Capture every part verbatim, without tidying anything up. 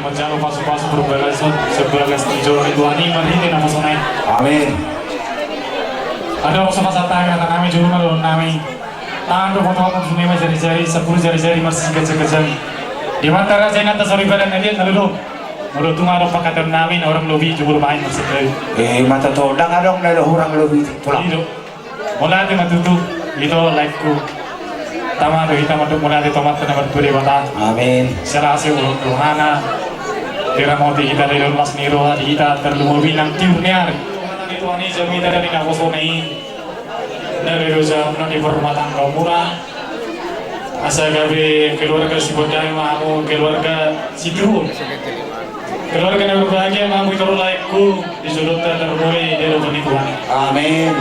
Manjalo pasu-pasu perbalasan sebelas di jolo ni Tuhan i marhite naposona i. Amin. Adong so pasahat hami, hata nami, jolo ma dohonon nami. Tangan do potong potong sunge ma jari-jari, sampulu jari-jari marsingkat-singkat jari. Di mata raja inanta soripada na dia na lolo. Molo tung adong pangkataion nami na hurang lobi, jolo ma i marsingkat. Eh, mata to, ndang adong na hurang lobi. Pulang. Mauliate ma tutu, ito laengku. Tama do hita mandok mauliate tu Amanta na martua Debata. Amin. Sai las ni rohana. Diramoti hita, didok las ni roha di hita, tarlumobi nang tiur ni ari. Di Tuhan i jamita dari naposona i. Dari dosa na di rumah tangga muna. Asa gabe keluarga si bondangi ma hamu, keluarga si tubu. Keluarga na berbahagia ma hamu ito laengku, di jolonta tarlumobi di adopan ni Tuhan. Amin.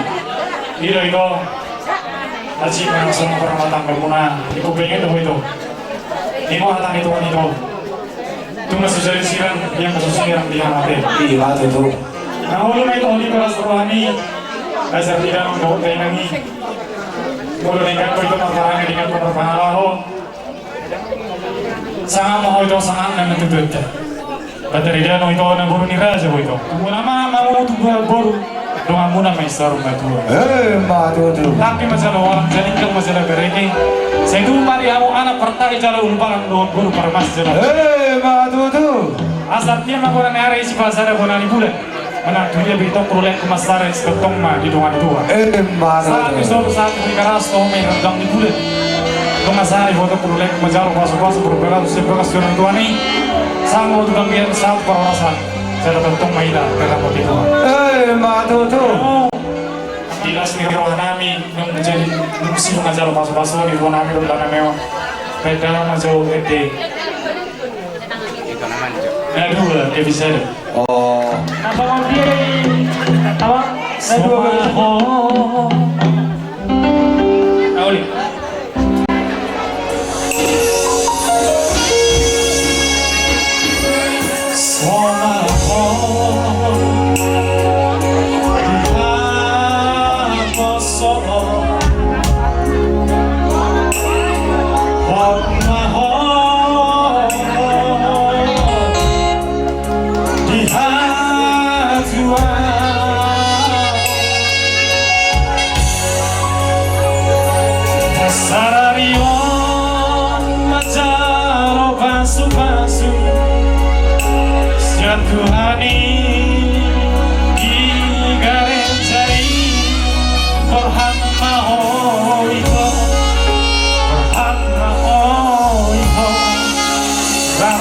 I do ito. Aji ma songon rumah tangga muna, di kuping i do ito. Ninna hata ni Tuhan ito. Tung na so jadi siran, ia na so siran di hamate. Iya, betul. Na olo ma ito di paras rohami. Dasar di dalam kau tenangi. Molo denggan ko ito marparange, denggan ko marpangalaho. Sangap ma ho ito, sangap na tutu ita. Batar ida no ito na boru ni raja ho ito. Muna ma mamu tu boru. Dongan muna ma i saur matua. Eh, ma tutu. Tapi ma jala walang, jalingkang ma jala gareke. Sai tubu ma di hamu anak partai jala ulubalang dohot boru parmas jala. Eh, ma tutu. Asa artia ma bona ni ari, isi pala sada bona ni bulan. Manang tu dia be tong puru laengku mansai sitongtong ma di dongan tua. Eh, ma tutu. Sahat ni soru, sahat ni karas, toho ma i randang ni bulan. Dongan sahat ni boto puru laengku manjalo pasu-pasu, puru balasu sian bagas ni roha ni Tuhan i. Sahat ma tu panggabean, sahat tu parhorasan. Jala tongtong ma hita, tetap di Tuhan. Eh, ma tutu. Di las ni roha nami, nunga jadi, nunga si nunga jalo pasu-pasu ni roha nami, roha nami. Peda ma jauh gede. Na dua episode. Oh. Apa mau dia? Apa? Na dua episode. Auli. Somaho. Somaho. Di hatuaon. Sadari on manjalo pasu-pasu sian Tuhan i di gareja i. Borhat ma ho ito, borhat ma ho ito. Rap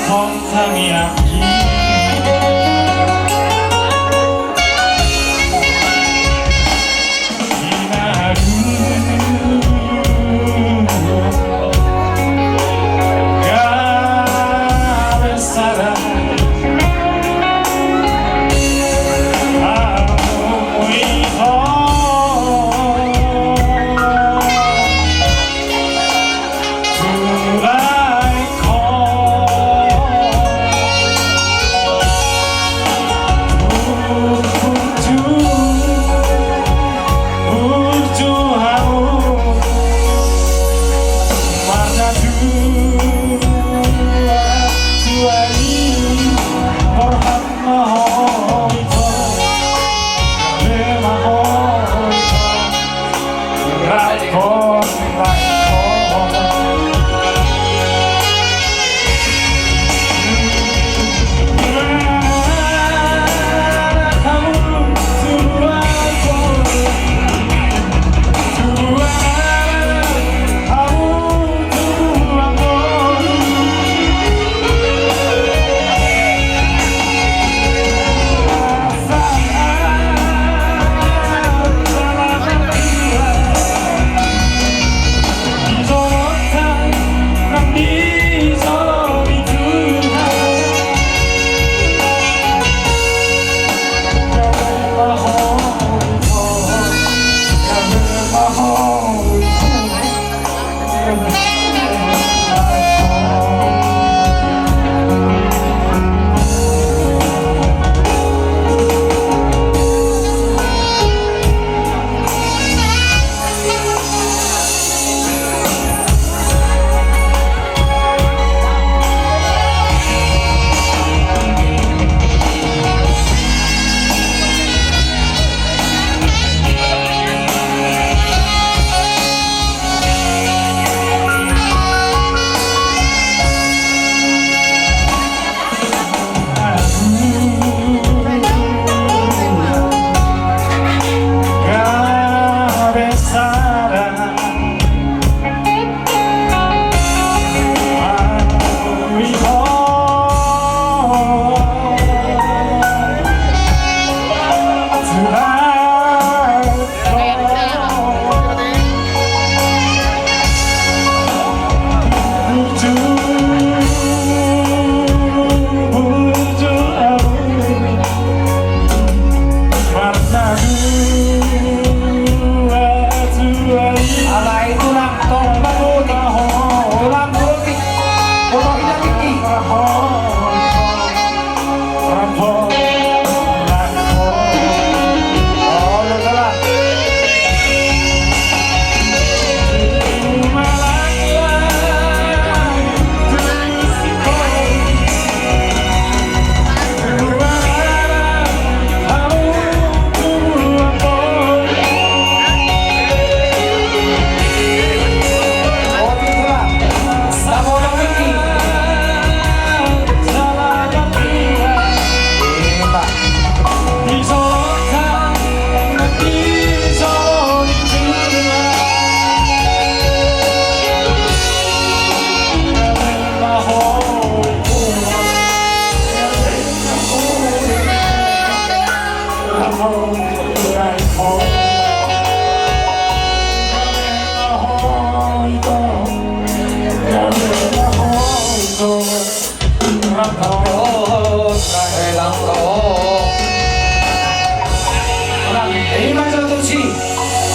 Ima jo tusi.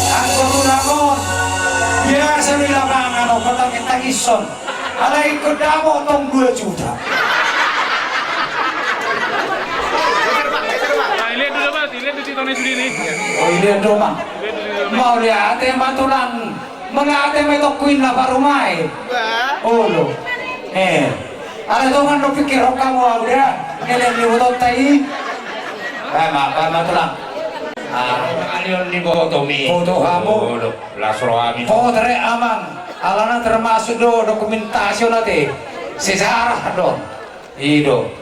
Anggo tulang on biasa di lapangan on patangis-tangison. Alai ingkon dapot tong dua juta. Ah, iliat dulu, Mas. Iliat dulu, Mas. Oh, iliat dulu, Mas. Mauliate ma tulang. Mauliate ma i tongkin na parumaen. Olo. Eh. Alai dongan do pingkiron hamu au da. Ngelean ni ibotonta i. Baen ma, baen ma tulang. Ah, ngelean ni ibotomi. Iboto hamu. Olo. Las rohami. Potere amang. Alana termasuk do dokumentasi on ate. Sejarah do. I do.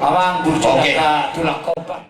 Amang burju. Oke. Tulang kompak.